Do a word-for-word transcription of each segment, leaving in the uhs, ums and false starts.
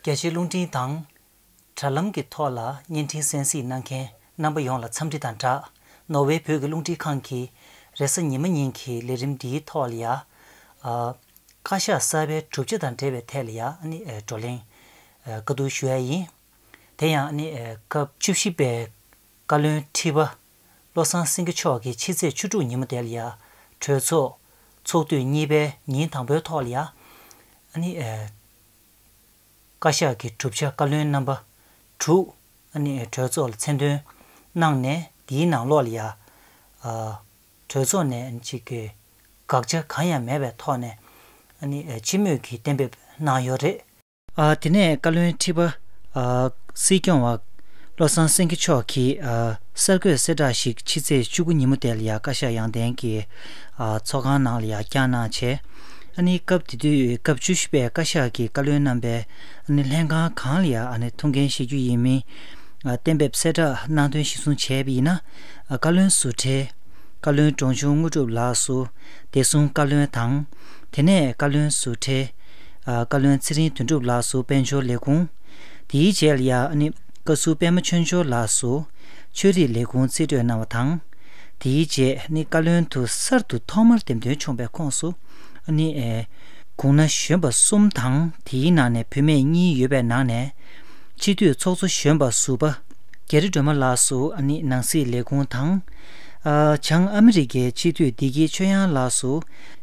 རྒྱ་ཆེའི་རླུང་འཕྲིན་དང་། དྲ་ལམ་གྱི་ཐོག་ལ་བརྙན་འཕྲིན་གསན་གཟིགས་གནང་མཁན་རྣམ་པ་ཡོངས་ལ་འཚམས་འདྲི་དང་སྦྲགས། ནོར་ཝེ་བོད་ཀྱི་རླུང་འཕྲིན་ཁང་གི་རེས་གཟའ་ཉི་མ་ཉིན་གྱི་ལས་རིམ་འདིའི་ཐོག་ལ་ཡ། ཨ། བཀའ་ཤག་གསར་པའི་གྲུབ་ཆ་དང་འབྲེལ་བའི་ཐད་ལ་ཡ་ཨ་ནི་ཨ་བགྲོ་གླེང་ཨ་བཀའ་བསྡུར་ཞུ་ཡ་ཡིན། དེ་ཡང་ཨ་ནི་ཨ་སྐབས་བཅུ་བཞི་པའི་བཀའ་བློན་ཁྲི་པ་བློ་བཟང་སེང་གེ་མཆོག་གིས་ཕྱི་ཚེས་བཅུ་དྲུག་ཉིན་མོ་དེ་ལ་ཡ་གྲོས་ཚོགས་ཚོགས་དུས་གཉིས་པའི་ཉིན་དང་པོའི་ཐོག་ལ་ཡ་ཨ་ནི་ཨ་བཀའ་ཤག་གི་གྲུབ་ཆ་བཀའ་བློན་རྣམ་པ་དྲུག་ཨ་ནི་གྲོས་ཚོགས་ལ་མཚན་འདོན་གནང་ནས། དེའི་ནང་ལོགས་ལ་ཡ་ཨ་གྲོས་ཚོགས་ནས་ཅིག་གི་དགག་བྱ་གང་ཡང་མེད་པའི་ཐོག་ནས་ཨ་ནི་ཨ་སྤྱི་མོས་ཀྱིས་གཏན་འབེབས་གནང་ཡོད་རེད། ཨ་དེ་ནས་བཀའ་བློན་ཁྲི་པ་ཨ་སྲིད་སྐྱོང་བ་བློ་བཟང་སེང་གེ་མཆོག་གིས་ཨ་གསར་འགོད་གསལ་བསྒྲགས་ཤིག་ཕྱི་ཚེས་བཅུ་དགུ་ཉིན་མོ་དེ་ལ་ཡ་བཀའ་ཤག་ཡང་སྟེང་གི་ཨ་ཚོགས་ཁང་ནང་ལ་ཡ་བསྐྱངས་གནང་བྱས། ཨ་ནི་སྐབས་དེ་དུས་སྐབས་བཅུ་བཞི་པའི་བཀའ་ཤག་གི་བཀའ་བློན་རྣམ་པས་ཨ་ནི་ལྷན་ཁང་གང་ལ་ཡ་ཨ་ནི་ཐུགས་འགན་བཞེས་རྒྱུ་ཡིན་མིན་ཨ་གཏན་འབེབས་གསལ་བསྒྲགས་གནང་དོན་གཞིར་བཟུང་བྱས་པ་ཡིན་ན། ཨ་བཀའ་བློན་ཟུར་ཁྲིད། བཀའ་བློན་འབྲོང་ཆུང་དངོས་གྲུབ་ལགས་སུ་བདེ་སྲུང་བཀའ་བློན་དང་། དེ་ནས་བཀའ་བློན་ཟུར་ཁྲིད་ཨ་བཀའ་བློན་ཚེ་རིང་དོན་གྲུབ་ལགས་སུ་དཔལ་འབྱོར་ལས་ཁུངས། དེའི་རྗེས་ལ་ཡ་ཨ་ནི་བཀའ་ཟུར་པད་མ་ཆོས་འབྱོར་ལགས་སུ་ཆོས་རིག་ལས་ཁུངས་རྩིས་སྤྲོད་གནང་བ་དང་། དེའི་རྗེས་ཨ་ནི་བཀའ་བློན་དུ་གསར་དུ་ཐོག་མར་འདེམས་ཐོན་བྱུང་བའི་ཁོངས་སུ་ཨ་ནི་ཨེ་གུང་ན་གཞོན་པ་གསུམ་དང་། དེའི་ནང་ནས་བུད་མེད་གཉིས་ཡོད་པའི་ནང་ནས། སྤྱི་འཐུས་ཚོགས་གཙོ་གཞོན་པ་ཟུར་པ་རྒྱ་རི་སྒྲོལ་མ་ལགས་སུ་ཨ་ནི་ནང་སྲིད་ལས་ཁུངས་དང་། ཨ་བྱང་ཨ་མི་རི་ཀའི་སྤྱི་འཐུས་བདེ་སྐྱིད་ཆོས་དབྱངས་ལགས་སུ་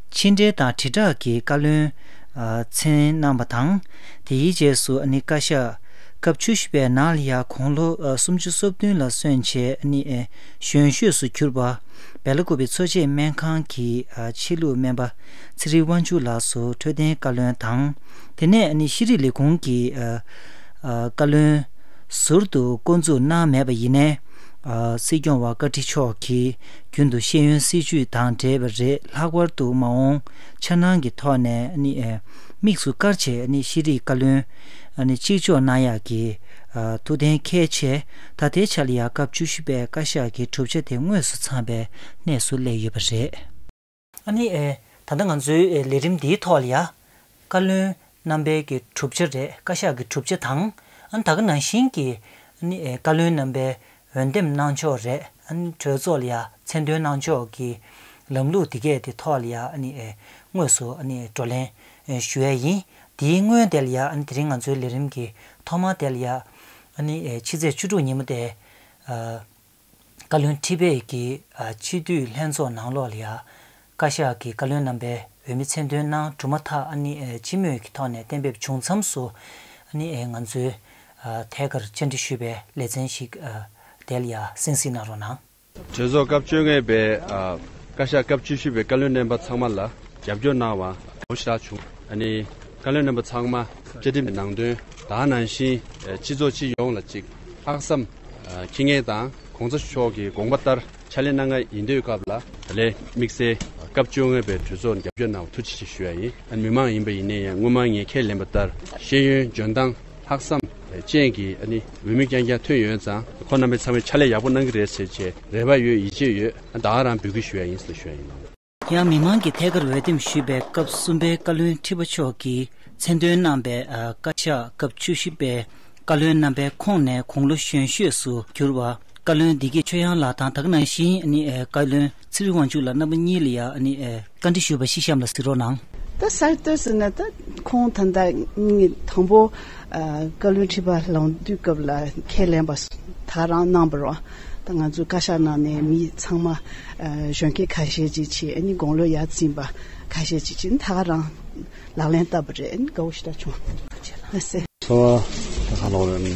ཕྱི་འབྲེལ་དང་དྲིལ་བསྒྲགས་ཀྱི་བཀའ་བློན་ཨ་མཚན་གནང་བ་དང་། དེའི་རྗེས་སུ་ཨ་ནི་བཀའ་ཤག་སྐབས་བཅུ་བཞི་པའི་ནང་ལ་ཡ་དགུང་ལོ་ཨ་སུམ་ཅུ་སོ་བདུན་ལ་སོན་བྱས་ཨ་ནི་ཨེ་གཞོན་ཤོས་སུ་གྱུར་པ། སྦེ་ལ་ཀུ་པེ་འཚོ་བྱེད་སྨན་ཁང་གི་ཨ་ཕྱི་ལུགས་སྨན་པ་ཚེ་རིང་དབང་ཕྱུག་ལགས་སུ་འཕྲོད་བསྟེན་བཀའ་བློན་དང་། དེ་ནས་ཨ་ནི་ཤེས་རིག་ལས་ཁུངས་ཀྱི་ཨ་ཨ་བཀའ་བློན་ཟུར་དུ་བསྐོ་འཛུགས་གནང་མེད་པ་ཡིན་ནའི། ཨ་སྲིད་སྐྱོང་བ་བཀའ་ཁྲི་མཆོག་གིས་རྒྱུན་དུ་ཤེས་ཡོན་སྲིད་བྱུས་དང་འབྲེལ་བ་རེད། ལྷག་པར་དུ་མ་འོངས་འཆར་སྣང་གི་ཐོག་ནས་ཨ་ནི་ཨ་དམིགས་སུ་བཀར་བྱས་ཨ་ནི་ཤེས་རིག་བཀའ་བློན་ཨ་ནི་གཅིག་ལྕོགས་གནང་ཡག་གི་ཨ་ཐུགས་གཏན་འཁེལ་བྱས། ད་ལྟའི་ཆ་ལ་ཡ་སྐབས་བཅུ་བཞི་པའི་བཀའ་ཤག་གི་གྲུབ་ཆ་དེ་དངོས་སུ་ཚང་བའི་གནས་སུ་སླེབས་ཡོད་པ་རེད། ཨ་ནི་ཨེ་ད་ལྟ་ང་ཚོའི་ཨེ་ལས་རིམ་འདིའི་ཐོག་ལ་ཡ་བཀའ་བློན་རྣམ་པའི་གི་གྲུབ་ཆ་རེད། བཀའ་ཤག་གི་གྲུབ་ཆ་དང་། ཨ་ནི་ད་ག་ནང་བཞིན་གྱི་ཨ་ནི་ཨེ་བཀའ་བློན་རྣམ་པའི་འོས་འདེམས་གནང་ཕྱོགས་རེད། ཨ་ནི་གྲོས་ཚོགས་ལ་ཡ་མཚན་འདོན་གནང་ཕྱོགས་ཀྱི་ལམ་ལུགས་འདི་གས་དེ་ཐོག་ལ་ཡ་ཨ་ནི་ཨེ་དངོས་སུ་ཨ་ནི་བགྲོ་གླེང་ཨེ་ཞུ་ཡ་ཡིན། དེའི་སྔོན་དེ་ལ་ཡ་ཨ་ནི་དེ་རིང་ང་ཚོའི་ལས་རིམ་གྱི་ཐོག་མ་དེ་ལ་ཡ་ཨ་ནི་ཨེ་ཕྱི་ཚེས་བཅུ་དྲུག་ཉིན་མོ་དེ་ཨ། བཀའ་བློན་ཁྲི་པའི་གི་ཨ་སྤྱི་འཐུས་ལྷན་ཚོགས་ནང་ལོགས་ལ་ཡ། བཀའ་ཤག་གི་བཀའ་བློན་རྣམ་པའི་འོས་མི་མཚན་འདོན་གནང་གྲུབ་མ་ཐག་ཨ་ནི་ཨ་སྤྱི་མོས་ཀྱི་ཐོག་ནས་གཏན་འབེབས་བྱུང་མཚམས་སུ། ཨ་ནི་ཨེ་ང་ཚོའི་ཨ་ཐད་ཀར་བཅར་འདྲི་ཞུས་པའི་ལེ་ཚན་ཞིག་ཨ་དེ་ལ་ཡ་གསན་གཟིགས་གནང་རོགས་གནང་། གྲོས་ཚོགས་སྐབས་བཅོ་ལྔ་པའི་ཨ་བཀའ་ཤག་སྐབས་བཅུ་བཞི་པའི་བཀའ་བློན་རྣམ་པ་ཚང་མ་ལ་རྒྱབ་སྐྱོར་གནང་བ་དགའ་པོ་ཞེ་དྲག་བྱུང་། ཨ་ནི་བཀའ་བློན་རྣམ་པ་ཚང་མ་བཅའ་ཁྲིམས་ནང་དོན་དང་ནང་བཞིན་ཨ་སྤྱི་ཚོགས་སྤྱི་ཡོངས་ལ་ཅིག་ལྷག་བསམ་ཨ་འཁྱེར་མཁན་དང་གོང་ས་མཆོག་གི་དགོངས་པ་ལྟར་ཕྱག་ལས་གནང་མཁན་ཡིན་དུས་སྐབས་ལ་ད་ལན་དམིགས་བསལ་སྐབས་བཅོ་ལྔ་པའི་གྲོས་ཚོགས་རྒྱབ་སྐྱོར་གནང་བ་ཐུགས་རྗེ་ཆེ་ཞུ་ཡ་ཡིན། ཨ་ནི་མི་མང་ཡིན་པ་ཡིན་ན་ཡང་སྔོན་མ་ངས་ཁས་ལེན་པ་ལྟར་ཤེས་ཡོན་འཇོན་ཐང་ལྷག་བསམ་ཅན་གྱི་ཨ་ནི་འོས་མི་རྐྱང་རྐྱང་ཐོན་ཡོད་ཙང་ཁོང་རྣམ་པས་ཚང་མས་ཕྱག་ལས་ཡག་པོ་གནང་གི་རེད་ཟེར་བྱས་རེ་བ་ཡོད། ཡིད་ཆེས་ཡོད། ཨ་ད་ག་རང་འབོད་སྐུལ་ཞུ་ཡ་ཡིན་ཟེར་ཞུ་ཡ་ཡིན། ཡང་མི་མང་གིས་ཐད་ཀར་འོས་འདེམས་ཞུས་པའི་སྐབས་གསུམ་པའི་བཀའ་བློན་ཁྲི་པ་མཆོག་གིས་མཚན་འདོན་གནང་པའི་ཨ་བཀའ་ཤག་སྐབས་བཅུ་བཞི་པའི་བཀའ་བློན་རྣམ་པའི་ཁོངས་ནས་དགུང་ལོ་གཞོན་ཤོས་སུ་གྱུར་བ་བཀའ་བློན་བདེ་སྐྱིད་ཆོས་དབྱངས་ལགས་དང་། ད་ག་ནང་བཞིན་ཨ་ནི་ཨ་བཀའ་བློན་ཚེ་རིང་དབང་ཕྱུག་ལགས་རྣམ་པ་གཉིས་ལ་ཡ་ཨ་ནི་ཨ་བཀའ་འདྲི་ཞུས་པ་ཞིག་གཤམ་ལ་གཟིགས་རོགས་གནང་། ད་གསར་གཏོད་ཟེར་ན་ད་ཁོང་ད་ལྟ་ངས་དང་པོ་ཨ་བཀའ་བློན་ཁྲི་པ་ལངས་དུས་སྐབས་ལ་ཁས་ལེན་པ་ད་རང་གནང་བ་རེད། ད་ང་ཚོའི་བཀའ་ཤག་ནང་ནས་མི་ཚང་མ་ཨ་གཞོན་སྐྱེས་ཁ་ཤས་ཅིག་བྱས། ཨ་ནི་དགུང་ལོ་ཡར་ཕྱིན་པ་ཁ་ཤས་ཅིག་བྱས། ད་ག་རང་ལག་ལེན་བསྟར་བ་རེད། ཨ་ནི་དགའ་བོ་ཞེ་དྲག་བྱུང་། ལགས་སེ། ཚོར་བ་ད་ག་ལོག་རེད།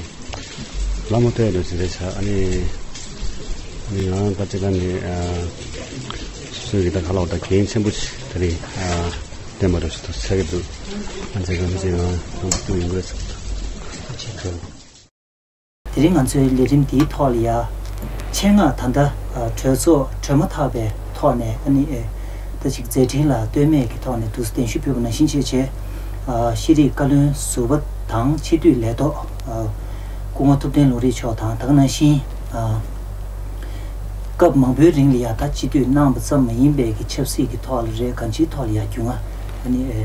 ལ་མོ་ཏའི་ལོ་ཟིན་རེད་ཆ། ཨ་ནི་ཨ་ནི་ང་ད་ཅི་ད་ནི་ཨ་སོ་སོའི་གི་ད་ག་ལོག་ད་འགན་ཆེན་པོ་ཅིག་ད་རེད་ཨ་བསྟན་པ་རེད་ཟེར་ཐུགས་ཆགས་ཀྱི་འདུག་ཨ་ནི་ཚེ་གང་ཚེ་ང་ང་ཚོ་ཡོང་གི་རེད་ཟེར། དེ་རིང་ང་ཚོའི་ལས་རིམ་འདིའི་ཐོག་ལ་ཡ། ཆེད་མངགས་ད་ལྟ་ཨ་གྲོས་ཚོགས་གྲོལ་མ་ཐག་པའི་ཐོག་ནས་ཨ་ནི་ཨེ་ད་ཅིག་མཛད་འཕྲིན་ལ་ལྟོས་མེད་ཀྱི་ཐོག་ནས་འདུག་སེ་གདན་ཞུ་ཕུལ་བ་ནང་བཞིན་བྱས་བྱས། ཨ་ཤེས་རིག་བཀའ་བློན་ཟུར་པ་དང་སྤྱི་འཐུས་ལས་ཐོག་ཨ་སྐུ་ངོ་ཐུབ་བསྟན་ལུང་རིགས་མཆོག་དང་། ད་ག་ནང་བཞིན་ཨ་སྐབས་མང་པོའི་རིང་ལ་ཡ་ད་སྤྱི་འཐུས་གནང་བ་ཙམ་མ་ཡིན་པའི་གི་ཆབ་སྲིད་ཀྱི་ཐོག་ལ་རེད། གང་ཅིའི་ཐོག་ལ་ཡ་རྒྱུས་མངའ་ཨ་ནི་ཨེ་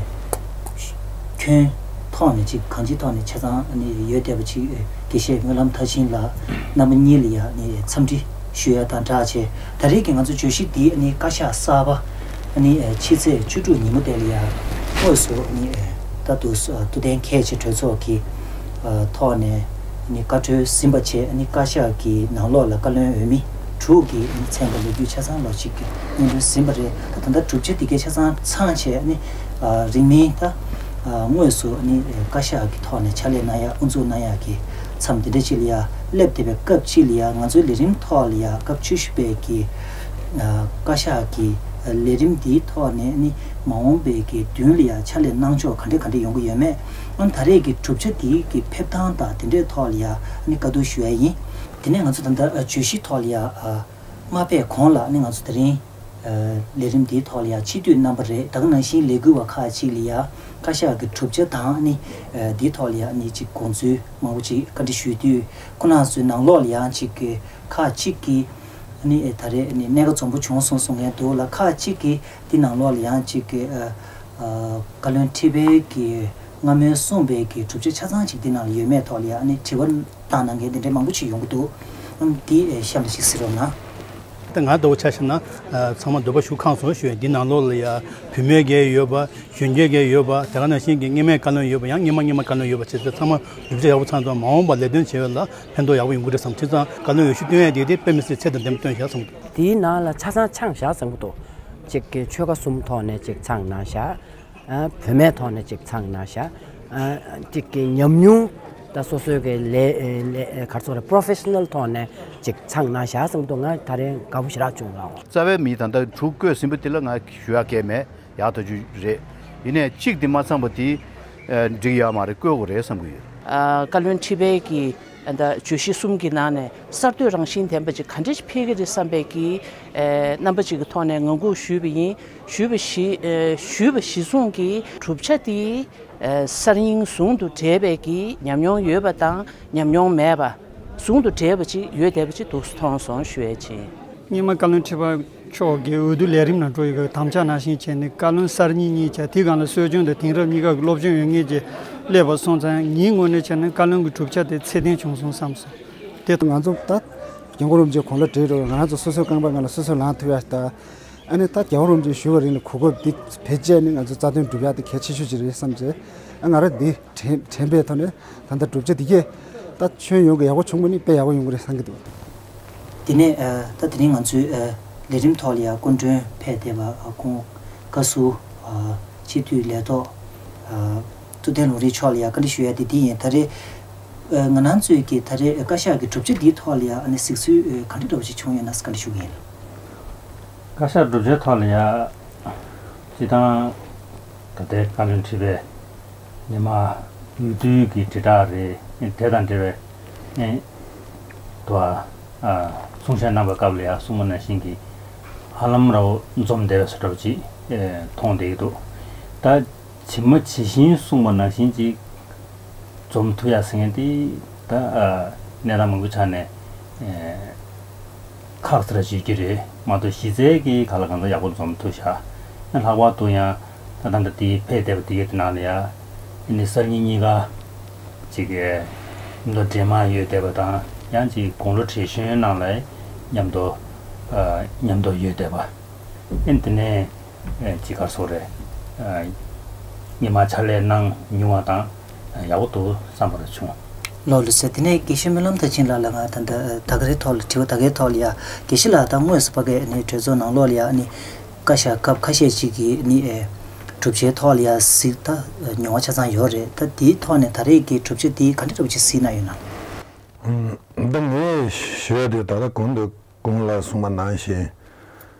ཁྱོན་ ཐོག་ནས་ཅིག་གང་ཅིའི་ཐོག་ནས་ཆ་ཚང་ནི་ཡོད་བསྡད་པ་ཅིག་དགེ་བཤེས་སྨོན་ལམ་མཐར་ཕྱིན་ལགས་རྣམ་པ་གཉིས་ལ་ཡང་ནི་འཚམས་འདྲི་ཞུ་ཡ་དང་སྦྲགས་བྱས། ད་རེས་ཀྱི་ང་ཚོ་བརྗོད་གཞི་འདི་ནི་བཀའ་ཤག་གསར་པ་ནི་ཕྱི་ཚེས་བཅུ་དྲུག་ཉིན་མོ་དེ་ལ་ཡང་དངོས་སུ་ནི་ད་དུ་ཐུབ་བསྟན་མཁས་མཆོག་གྲོས་ཚོགས་ཀྱི་ཐོག་ནས་ནི་བཀའ་འཁྲོལ་ཟིན་པ་བྱས། ནི་བཀའ་ཤག་གི་ནང་ལོགས་ལ་བཀའ་བློན་འོས་མི་དྲུག་གིས་ནི་མཚན་པ་ལོ་རྒྱུས་ཆ་ཚང་ལོ་གཅིག་གི་སྙན་སྒྲོན་ཟིན་པ་རེད། ད་ད་ལྟ་གྲུབ་ཆ་འདི་གའི་ཆ་ཚང་ཚང་བྱས་ནི་རིང་མིན་ད་དངོས་སུ་ནི་བཀའ་ཤག་གི་ཐོག་ནས་ཕྱག་ལས་གནང་ཡ་དབུ་འཛུགས་གནང་ཡ་གི་མཚམས་དེ་འདྲ་ཅིག་ལ་ཡ་སླེབས་བསྡད་པའི་སྐབས་ཅིག་ལ་ཡ་ང་ཚོའི་ལས་རིམ་ཐོག་ལ་ཡ་སྐབས་བཅུ་བཞི་པའི་གི་བཀའ་ཤག་གི་ལས་རིམ་འདིའི་ཐོག་ནས་ནི་མ་འོངས་པའི་གི་མདུན་ལ་ཡ་ཕྱག་ལས་གནང་ཕྱོགས་ག་འདྲ་ག་འདྲ་ཡོང་གི་ཡོད་མེད། ཨ་ནི་ད་རེས་ཀྱི་གྲུབ་ཆ་འདིའི་གི་ཕེབས་སྟངས་དང་དེ་འདྲའི་ཐོག་ལ་ཡ་ནི་བཀའ་བསྡུར་ཞུ་ཡ་ཡིན། དེ་ནས་ང་ཚོ་ད་ལྟ་བརྗོད་གཞི་ཐོག་ལ་ཡ་མ་ཕེབས་གོང་ལ་ནི་ང་ཚོ་དེ་རིང་ལས་རིམ་འདིའི་ཐོག་ལ་ཡ་སྤྱི་འཐུས་རྣམ་པ་རེད། ད་ག་ནང་བཞིན་ལས་འགུལ་བ་ཁག་ཅིག་ལ་ཡ་བཀའ་ཤག་གི་གྲུབ་ཆ་དང་ནི་འདིའི་ཐོག་ལ་ཡ་ནི་ཅིག་དགོངས་ཚུལ་མང་པོ་ཅིག་བཀའ་འདྲི་ཞུས་དུས་ཁོ་རང་ཚོའི་ནང་ལོགས་ལ་ཡང་ཅིག་གི་ཁག་ཅིག་གིས་ནི་ད་རེས་ནི་གནད་འགག་འཛོམས་པོ་བྱུང་སོང་གསུང་མཁན་འདུག་ལ། ཁག་ཅིག་གིས་འདི་ནང་ལོགས་ལ་ཡང་ཅིག་གི་བཀའ་བློན་ཁྲི་པའི་གི་སྔ་མོའི་གསུངས་པའི་གི་གྲུབ་ཆ་ཆ་ཚང་ཅིག་འདི་ནང་ལ་ཡོད་མེད་ཐོག་ལ་ཡང་ནི་དྲི་བ་བཏང་གནང་མཁན་དེ་འདྲའི་མང་པོ་ཅིག་ཡོང་གི་འདུག་ཨ་ནི་འདི་གཤམ་ལ་ཅིག་གཟིགས་རོགས་གནང་། ད་ང་ལྟ་བུ་ཆ་བཞག་ན་ཚང་མ་འདོད་པ་ཞུ་ཁག་སོང་ཞུ་ཡ། འདི་ནང་ལོགས་ལ་ཡ་བུད་མེད་འགའ་ཡོད་པ། གཞོན་སྐྱེས་འགའ་ཡོད་པ། དེ་ག་ནང་བཞིན་གྱི་སྔོན་མའི་བཀའ་བློན་ཡོད་པ། ཡང་སྔོན་མ་སྔོན་མ་བཀའ་བློན་ཡོད་པ་བྱས་ཚེ་ཚང་མ་གྲུབ་ཆ་ཡག་པོ་ཚང་ཚང་མ་འོངས་པ་ལས་དོན་བྱེད་པ་ལ་ཕན་ཐོགས་ཡག་པོ་ཡོང་གི་རེད་བསམ། དེ་ཙང་བཀའ་བློན་འོས་ཤོག་བཏོན་ཡ་དེ་དེ་དཔེ་མི་སྲིད་ཚད་དང་ལྡན་པ་བཏོན་བཞག་བསམ་གི་འདུག་དེའི་ནང་ལ་ཆ་ཚང་ཆང་བཞག་བསམ་གི་འདུག་ཅིག་གི་ཆོལ་ཁ་གསུམ་ཐོག་ནས་ཅིག་ཚང་གནང་བཞག་ཨ་བུད་མེད་ཐོག་ནས་ཅིག་ཚང་གནང་བཞག་ཨ་ཅིག་གི་ཉམས་མྱོང་ད་སོ་སོའི་གི་ལས་ལས་ག་རེ་ཟེར་དགོས་རེད། པོ་རོ་ཕེ་ཤ་ནལ་ཐོག་ནས་ཅིག་ཚང་གནང་བཞག་བསམ་གི་འདུག་ང་ད་རེས་དགའ་པོ་ཞེ་དྲག་བྱུང་ལགས། རྩ་བའི་མི་ད་ལྟ་དྲུག་བསྐོས་ཟིན་པ་དེ་ལ་ང་ཞུ་ཡག་གང་ཡང་མེད། ཡག་ཐག་ཆོད་རེད། ཡིན་ནའི་གཅིག་དེ་མ་ཚང་པ་དེ་ཨ་འགྲིག་ཡོད་མ་རེད། བསྐོ་དགོས་རེད་བསམ་གྱི་ཡོད། ཨ་བཀའ་བློན་ཁྲི་པའི་གི་ཨ་ད་བརྗོད་གཞི་གསུམ་གྱི་ནང་ནས་གསར་གཏོད་རང་བཞིན་ལྡན་པ་ཅིག་ག་འདྲ་ཞིག་ཕེབས་ཀྱི་རེད་བསམ་པའི་གི་ཨ་རྣམ་པ་ཅིག་གི་ཐོག་ནས་ངང་སྒུག་ཞུས་པ་ཡིན། ཞུས་པ་གཞི་ཨ་ཞུས་པ་གཞི་བཟུང་གི་གྲུབ་ཆ་དེ་ཨ་གསར་རྙིང་ཟུང་དུ་འབྲེལ་བའི་གི་ཉམས་མྱོང་ཡོད་པ་དང་ཉམས་མྱོང་མེད་པ་ཟུང་དུ་འབྲེལ་བ་ཅིག་ཡོད་བསྡད་པ་ཅིག་འདུག་སེ་མཐོང་སོང་ཞུ་ཡས་ཅིག་སྔོན་མ་བཀའ་བློན་ཁྲི་པ་མཆོག་གིས་འོས་བསྡུ་ལས་རིམ་ནང་འགྲོ་ཡི་གི་དམ་བཅའ་ནང་བཞིན་བྱས་ནས་བཀའ་བློན་གསར་རྙིང་གཉིས་བྱས། དེའི་སྒང་ལ་གསོ་སྦྱོང་དང་དེང་རབས་གཉིས་ཀ་གི་སློབ་སྦྱོང་ཡོད་མཁན་ཅིག་སླེབས་པ་སོང་ཙང་ངའི་ངོས་ནས་བྱས་ན་བཀའ་བློན་གྱི་གྲུབ་ཆ་དེ་ཚད་ལྡན་བྱུང་སོང་བསམ་སོང་། དེ་ང་ཚོ་ད་རྒྱལ་ཁོངས་རུ་ཁག་གོང་ལ་བྲིས་རོགས། ང་རང་ཚོ་སོ་སོའི་རྐང་པ་སྒང་ལ་སོ་སོས་ལངས་ཐུབ་ཡ་ད། ཨ་ནི་ད་རྒྱལ་བ་རིན་པོ་ཆེ་བཞུགས་པ་རིང་ལ་གོ་སྐབས་འདི་བེད་སྤྱད་ནས་ང་ཚོ་རྩ་དོན་སྒྲུབ་ཡག་དེ་གལ་ཆེ་ཤོས་ཅིག་རེད་བསམ་བྱས། ཨ་ང་རང་འདི་དྲན་དྲན་པའི་ཐོག་ནས་ད་ལྟ་གྲུབ་ཆ་འདི་གས་ད་ཁྱོན་ཡོངས་ཀྱི་ཡག་པོ་བྱུང་བ་ནི་དཔེ་ཡག་པོ་ཡོང་གི་རེད་བསམ་གྱི་འདུག་དེ་ནས་ཨ་ད་དེ་རིང་ང་ཚོའི་ཨ་ལས་རིམ་ཐོག་ལ་ཡང་སྐུ་མགྲོན་ཕེབས་བསྡད་པ་ཨ་ཁོང་བཀའ་ཟུར་ཨ་སྤྱི་འཐུས་ལས་ཐོག་ཨ་ཐུབ་བསྟན་ལུང་རིགས་མཆོག་ལ་ཡང་བཀའ་འདྲི་ཞུ་ཡ་དེ་འདི་ཡིན། ད་རེས་ཨ་ང་རང་ཚོའི་གི་ད་རེས་བཀའ་ཤག་གི་གྲུབ་ཆ་འདིའི་ཐོག་ལ་ཡང་ཨ་ནི་གཟིགས་ཚུལ་ཨ་ག་འདྲ་འདྲ་བོ་ཞིག་བྱུང་ཡོད་ན་བཀའ་འདྲི་ཞུ་གི་ཡིན། བཀའ་ཤག་གྲུབ་ཆའི་ཐོག་ལ་ཡ། སྤྱིར་བཏང་ད་ལྟའི་བཀའ་བློན་ཁྲི་པས་ཉི་མ་འོས་བསྡུའི་གི་དྲིལ་བསྒྲགས་རེད། དེ་དང་འབྲེལ་བའི་ཨེ་དུ་བ་ཨ་གསུང་བཤད་གནང་བའི་སྐབས་ལ་ཡ་གསུངས་པ་ནང་བཞིན་གྱི་ཧ་ལམ་ར་བ་འཛོམས་བསྡད་པའི་བཟོ་འདྲ་བ་ཅིག་ཨེ་མཐོང་བསྡད་ཀྱི་འདུག་ད་ཇི་མ་ཇི་བཞིན་གསུངས་པ་ནང་བཞིན་ཅིག་འཛོམས་ཐུབ་ཡ་ཟེར་མཁན་དེ་ད་ཨ་གནས་སྟངས་མང་པོའི་ཆ་ནས་ཨེ་ཁག་ཅིག་ར་ཅིག་ཡོད་ཀྱི་རེད་མ་གཏོགས་གཞི་རྩའི་གི་ག་ལ་གང་འཚམ་ཡག་པོ་འཛོམས་ཐུབ་ཤག་ཨ་ལྷག་པར་དུ་ཡང་ད་ད་ལྟ་དེ་ཕེབས་བསྡད་པ་དེ་གའི་དེ་ནང་ལ་ཡ་ཨ་ནི་གསར་རྙིང་གཉིས་ཀ་ཅིག་ཨེ་མདོ་འདྲེས་མ་ཡོད་བསྡད་པ་དང་ཡང་ཅིག་དགུང་ལོ་བགྲེས་གཞོན་ནང་ལ་མཉམ་དུ་ཨ་མཉམ་དུ་ཡོད་བསྡད་པ་ཨ་ནི་དེ་ནས། ཅིག་ག་རེ་ཟེར་དགོས་རེད། ཉི་མ་ཕྱག་ལས་གནང་མྱོང་བ་དང་ཡག་པོ་འདུག་བསམ་པ་རེ་བྱུང་། ལགས་ལགས་སོ། དེ་ནས་དགེ་བཤེས་སྨོན་ལམ་མཐར་ཕྱིན་ལགས་ལ་ང་ད་ལྟ་ད་ག་རེ་ཐོག་ལ་དྲི་བ་ད་གའི་ཐོག་ལ་ཡ་དགེ་བཤེས་ལགས་ད་དངོས་སུ་ཕ་གའི་ནས་གྲོས་ཚོགས་ནང་ལོགས་ལ་ཡ་ནི་བཀའ་ཤག་སྐབས་ཁ་ཤས་ཅིག་གི་ནི་གྲུབ་ཆའི་ཐོག་ལ་ཡ་གཟིགས་ད་མྱོང་བ་ཆ་ཚང་ཡོད་རེད། ད་དེའི་ཐོག་ནས་ད་རེས་ཀྱི་གྲུབ་ཆ་དེ་ག་འདྲ་འདྲ་བོ་ཅིག་གཟིགས་གནང་ཡོད་ན། འདི་ངས་ཞུ་ཡ་དེ་ད་ལྟ་གོང་དུ་གོང་ལ་གསུངས་པ་ནང་བཞིན།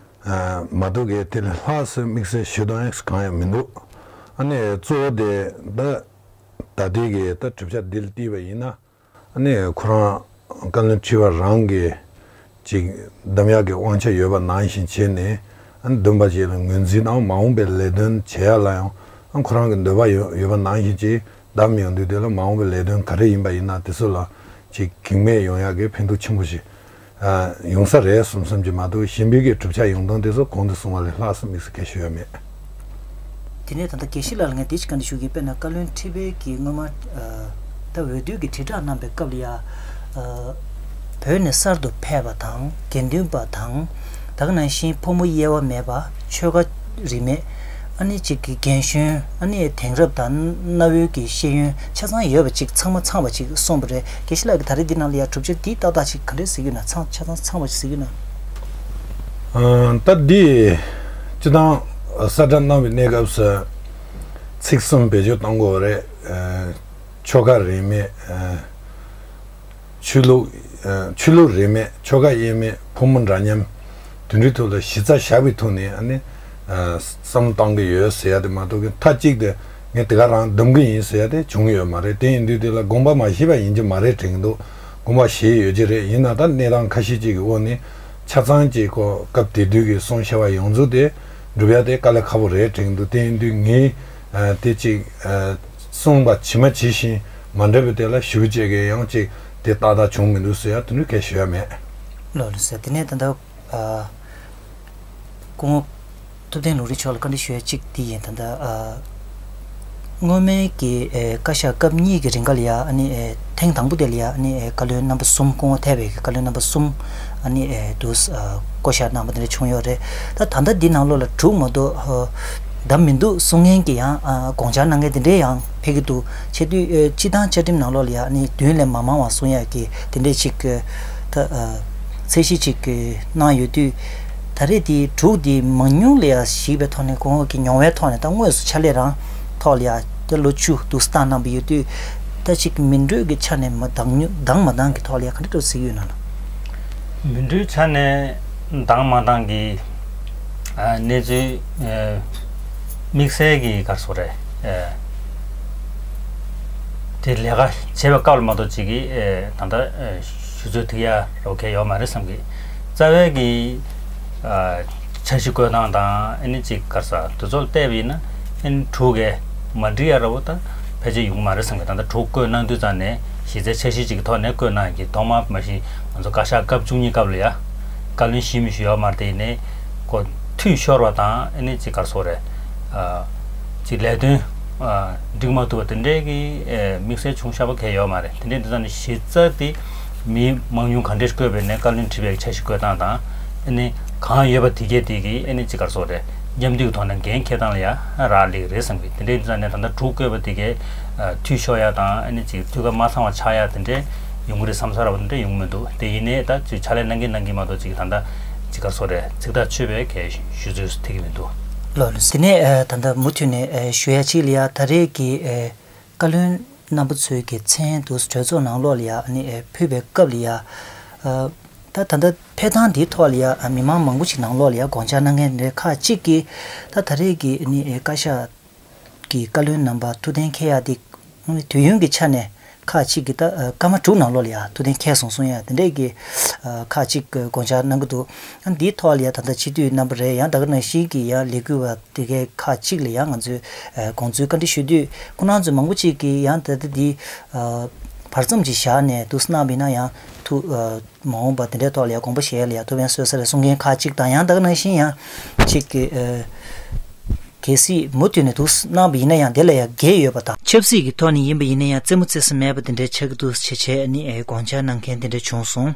མ་གཏོགས་གི་དེ་ལས་ལྷག་སུ་དམིགས་བསལ་ཞུ་སྟངས་གང་ཡང་མི་འདུག་ཨ་ནི་གཙོ་བོ་དེ་ད་ད་ལྟའི་གི་ད་གྲུབ་ཆ་འདི་ལ་བལྟས་པ་ཡིན་ན་ཨ་ནི་ཁོ་རང་བཀའ་བློན་ཁྲི་པ་རང་གི་ཅིག་གདམ་ཡག་གི་དབང་ཆ་ཡོད་པ་ནང་བཞིན་བྱས་ནས་ཨ་ནི་བདུན་པ་ཅིག་ལ་ངོས་འཛིན་དང་མ་འོངས་པའི་ལས་དོན་བྱེད་ཡ་ལ་ཡང་ཨ་ཁོ་རང་གི་འདོད་པ་ཡོད་ཡོད་པ་ནང་བཞིན་ཅིག་བདམས་ཡོང་དུས་དེ་ལ་མ་འོངས་པའི་ལས་དོན་ག་རེ་ཡིན་པ་ཡིན་ན་དེ་ཚོ་ལ་ཅིག་གེགས་མེད་ཡོང་ཡག་གི་ཕན་ཐོགས་ཆེན་པོ་ཞིག་ཡོང་ས་རེད་བསམ་བསམ་གྱི་མ་གཏོགས་གཞན་པའི་གི་གྲུབ་ཆ་ཡོང་སྟངས་དེ་ཚོ་གོང་དུ་གསུངས་པ་ལས་ལྷག་བསམ་དམིགས་བསལ་གལ་ཞིག་ཡོད་མེད། དེ་ནས་ད་ལྟ་དགེ་བཤེས་ལགས་ལ་ངས་དེ་ཅིག་བཀའ་འདྲི་ཞུ་གི་ཡིན། དཔེར་ན་བཀའ་བློན་ཁྲི་པའི་གི་སྔོན་མ་ད་འོས་བསྡུ་གི་དྲིལ་བསྒྲགས་གནང་པའི་སྐབས་ལ་ཡ། བོད་ནས་གསར་དུ་ཕེབས་པ་དང་དགེ་འདུན་པ་དང་། ད་ག་ནང་བཞིན་ཕོ་མོ་དབྱེ་བ་མེད་པ་ཆོལ་ཁ་རིས་མེད། ཨ་ནི་ཅིག་གི་རྒན་གཞོན། ཨ་ནི་དེང་རབས་དང་གནའ་བོའི་གི་ཤེས་ཡོན་ཆ་ཚང་ཡོད་པ་ཅིག་ཚང་མ་ཚང་བ་ཅིག་གསུངས་པ་རེད། དགེ་བཤེས་ལགས་ཀྱིས་ད་རེས་འདི་ནང་ལ་ཡ་གྲུབ་ཆ་འདི་ཏག་ཏག་ཅིག་ག་འདྲས་གཟིགས་ཀྱི་ཡོད་ན། ཚང་ཆ་ཚང་ཚང་བ་ཅིག་གཟིགས་ཀྱི་ཡོད་ན། ད་འདི་སྤྱི་བཏང་གསལ་བསྒྲགས་གནང་བའི་གནས་སྐབས་སུ་ཚིག་གསུམ་བེད་སྤྱོད་གཏོང་དགོས་པ་རེད། ཆོལ་ཁ་རིས་མེད། ཆོས་ལུགས། ཆོས་ལུགས་རིས་མེད། ཆོལ་ཁ་དབྱེ་མེད། ཕོ་མོ་འདྲ་མཉམ། དེ་འདྲའི་ཐོག་ལ་གཞི་རྩ་བཞག་པའི་ཐོག་ནས་ཨ་ནི་བསམ་བློ་གཏོང་གི་ཡོད་ཟེར་ཡ་དེ་མ་གཏོགས་ཀྱི་མཐའ་གཅིག་ཏུ་ངས་དེ་ག་རང་འདུམ་གི་ཡིན་ཟེར་ཡ་དེ་བྱུང་ཡོད་མ་རེད། དེ་ཡིན་དུས་དེ་ལ་དགོངས་པ་མ་བཞེས་པ་ཡིན་གྱི་མ་རེད་དྲན་གྱི་འདུག་དགོངས་པ་བཞེས་ཡོད་ཀྱི་རེད། ཡིན་ན་ད་གནས་སྟངས་ཁ་ཤས་ཅིག་གི་འོག་ནས་ཆ་ཚང་ཅིག་ཁོ་སྐབས་དེ་དུས་ཀྱི་གསུང་བཤད་པ་ཡོངས་རྫོགས་དེ་འགྲུབ་ཡ་དེ་དཀའ་ལས་ཁག་པོ་རེད་དྲན་གྱི་འདུག་དེ་ཡིན་དུས་ངས་དེ་ཅིག་གསུངས་པ་ཇི་མ་ཇི་བཞིན་མ་འགྲུབ་པའི་དེ་ལ་ཞུ་བྱེད་མཁན་ཡང་ཅིག་དེ་ཏག་ཏག་བྱུང་མི་འདུག་ཟེར་ཡ་དེ་འདྲ་གས་ཞུ་ཡ་མེད། ལགས་ལགས་སོ། དེ་ནས་ད་ལྟ་ཨ་སྐུ་ངོ་ཐུབ་བསྟན་ལུང་རིགས་མཆོག་ལ་བཀའ་འདྲི་ཞུ་ཡ་གཅིག་དེ་ཡིན། ད་ལྟ་ཨ་སྔོན་མའི་གི་ཨེ་བཀའ་ཤག་སྐབས་གཉིས་ཀྱི་རིང་ག་ལ་ཡ་ཨ་ནི་ཨེ་ཐེངས་དང་པོ་དེ་ལ་ཡ་ཨ་ནི་ཨེ་བཀའ་བློན་རྣམ་པ་གསུམ། སྐུ་ངོ་ཐེ་བའི་གི་བཀའ་བློན་རྣམ་པ་གསུམ་ཨ་ནི་ཨེ་དུ་ཨ་བསྐོ་བཞག་གནང་བ་དེ་འདྲ་བྱུང་ཡོད་རེད། ད་ད་ལྟ་འདི་ནང་ལོགས་ལ་དྲུག་མ་གཏོགས་ཨ་བདམས་མི་འདུག་གསུང་མཁན་གྱི་ཡང་ཨ་དགོངས་འཆར་གནང་མཁན་དེ་འདྲས་ཡང་ཕེབས་ཀྱི་འདུག་བྱེད་དུས་ཨེ་སྤྱི་བཏང་བཅའ་ཁྲིམས་ནང་ལོགས་ལ་ཡ་ཨ་ནི་བདུན་ལས་མ་མང་བ་གསུང་ཡ་གི་དེ་འདྲས་ཅིག་ཨེ་ད་ཨ་ཚད་གཞི་ཅིག་གནང་ཡོད་དུས། ད་རེས་དེ་དྲུག་དེ་མང་ཉུང་ལ་ཡ་གཞིགས་པའི་ཐོག་ནས་ཁོང་གི་མྱོང་བའི་ཐོག་ནས་ད་དངོས་སུ་ཕྱག་ལས་རང་ཐོག་ལ་ཡ་དེ་ལོ་བཅུ་འདུག་བཏང་གནང་བ་ཡོད་དུས། ད་ཅིག་མི་འགྲོས་ཀྱི་ཆ་ནས་མ་འདང་ཉུ་འདང་མ་འདང་གི་ཐོག་ལ་ཡ་ག་འདྲ་འདྲ་གཟིགས་ཡོད་ན་ལ། མི་འགྲོའི་ཆ་ནས་འདང་མ་འདང་གི་ཨ་གནས་ཚུལ་ཨ་དམིགས་བསལ་གྱི་ག་རེ་ཟེར་དགོས་རེད། ཨ་དེ་ལས་ཀ་བྱེད་པའི་སྐབས་ལ་མ་གཏོགས་ཅིག་གིས་ཨ་ད་ལྟ་ཨ་ཞུ་ཚོད་ཐིག་ཡ་རོགས་གལ་ཡོད་མ་རེད་བསམ་གི། རྩ་བའི་གི་ཨ་འཆར་གཞི་བཀོད་སྟངས་དང་ཨ་ནི་ཅིག་ག་རེ་ཟེར་དེ་ཚོ་ལ་བལྟས་པ་ཡིན་ན་ཨ་ནི་དྲུག་གི་མ་འགྲིག་ཡ་འདྲ་བོ་ད་ཕལ་ཆེར་ཡོང་གི་མ་རེད་བསམ་གི། ད་ལྟ་དྲུག་བཀོད་གནང་དུས་ཙང་ནས་གཞི་རྩའི་འཆར་གཞི་ཅིག་གི་ཐོག་ནས་བཀོད་གནང་གི། ཐོག་མ་མ་གཞི་ང་ཚོ་བཀའ་ཤག་སྐབས་བཅུ་གཉིས་སྐབས་ལ་ཡ་བཀའ་བློན་ཞུས་མི་ཞུས་ཡོད་མ་རེད། དེ་ཡིན་ནའི་ཁོ་འཐུས་ཤོར་བ་དང་ཨ་ནི་ཅིག་ག་རེ་ཟེར་དགོས་རེད། ཨ་ཅིག་ལས་དོན་ཨ་འགྲིག་མ་ཐུབ་པ་དེ་འདྲའི་གི་ཨ་དམིགས་བསལ་བྱུང་ཤག་པ་གལ་ཡོད་མ་རེད། དེ་འདྲའི་དུས་ཙང་ནས་གཞི་རྩ་དེ་མི་མང་ཉུང་ག་འདྲས་བསྐོས་པའི་ནས་བཀའ་བློན་ཁྲི་པའི་འཆར་གཞི་བཀོད་སྟངས་དང་ཨ་ནི་གང་ཡོད་པ་དེ་གས་དེ་གི་ཨ་ནི་ཅིག་ག་རེ་ཟེར་དགོས་རེད། མཉམ་འདུས་ཀྱི་ཐོག་ནས་འགན་འཁྱེར་སྟངས་ལ་ཡ་རག་ལས་ཀྱི་རེད་བསམ་གི། དེ་འདྲའི་དུས་ཙང་ནས་ད་ལྟ་དྲུག་བཀོད་པ་དེ་གས་ཨ་འཐུས་ཤོར་ཡ་དང་ཨ་ནི་ཅིག་འཐུས་ཀ་མ་ཚང་བ་ཆགས་ཡ་དེ་འདྲས་ཡོང་གི་རེད་བསམ་ས་ར་བ་དེ་འདྲས་ཡོང་གི་མི་འདུག་དེ་ཡིན་ནའི་ད་ཅིག་ཕྱག་ལས་གནང་གིན་གནང་གིན་མ་གཏོགས་ཅིག་ད་ལྟ་ཅིག་ག་རེ་ཟེར་དགོས་རེད། ཚིག་ཐག་ཆོད་པའི་གལ་ཞུ་ཚོད་ཐིག་གི་མི་འདུག་ལགས་ལགས། དེ་ནས་ཨ་ད་ལྟ་མུ་མཐུད་ནས་ཨ་ཞུ་ཡ་གཅིག་ལ་ཡ་ད་རེས་ཀྱི་ཨ་བཀའ་བློན་རྣམ་པ་ཚོའི་གི་མཚན་དུ་གྲོས་ཚོགས་ནང་ལོགས་ལ་ཡ་ཨ་ནི་ཨ་ཕུལ་བའི་སྐབས་ལ་ཡ། ཨ་ད་ད་ལྟ་ཕེབས་སྟངས་འདིའི་ཐོག་ལ་ཡ་ཨ་མི་མང་མང་པོ་ཅིག་ནང་ལོགས་ལ་ཡ་དགོངས་འཆར་གནང་མཁན་རེད། ཁག་ཅིག་གིས་ད་ད་རེས་ཀྱི་ཨ་ནི་ཨ་བཀའ་ཤག་གི་བཀའ་བློན་རྣམ་པ་ཐུགས་གཏན་འཁེལ་ཡ་དེ་དུས་ཡུན་གྱི་ཆ་ནས་ཁག་ཅིག་གིས་ད་ཨ་སྐར་མ་དྲུག་ནང་ལོགས་ལ་ཡ་ཐུགས་གཏན་འཁེལ་སོང་གསུང་ཡ་དེ་འདྲས་ཀྱི་ཨ་ཁག་ཅིག་གི་དགོངས་འཆར་གནང་གི་འདུག་ཨ་འདིའི་ཐོག་ལ་ཡ་ད་ལྟ་སྤྱི་འཐུས་རྣམ་པ་རེད། ཡང་ད་ག་ནང་བཞིན་གྱི་ཡ་ལས་འགུལ་བ་དེ་གའི་ཁག་ཅིག་ལ་ཡང་ང་ཚོས་ཨ་དགོངས་ཚུལ་བཀའ་འདྲི་ཞུ་དུས། ཁོང་རྣམ་ཚོ་མང་པོ་ཅིག་གིས་ཡང་ད་ལྟ་འདི་ཨ་བར་མཚམས་ཅིག་བཞག་ནས་འདུག་སེ་གནང་བ་ཡིན་ན་ཡང་ཐུགས་ཨ་མ་འོངས་པ་དེ་འདྲའི་ཐོག་ལ་ཡང་དགོངས་པ་བཞེས་ཡ་ལ་ཡང་ཐུགས་ཕན་གསོས་ས་རེད་གསུང་མཁན་ཁག་ཅིག་དང་། ཡང་ད་ག་ནང་བཞིན་ཡང་ཅིག་གི་ཨ་གལ་སྲིད་མུ་མཐུད་ནས་འདུག་སེ་གནང་བ་ཡིན་ན་ཡང་དེ་ལ་ཡང་འགལ་ཡོད་པ་དང་། ཆབ་སྲིད་ཀྱི་ཐོག་ནས་ཡིན་པ་ཡིན་ན་ཡང་རྩེད་མོ་རྩེ་ས་མེད་པ་དེ་འདྲའི་ཆགས་ཀྱི་འདུག་ཟེར་བྱས་ཨ་ནི་ཨེ་དགོངས་འཆར་གནང་མཁན་དེ་འདྲ་བྱུང་སོང་།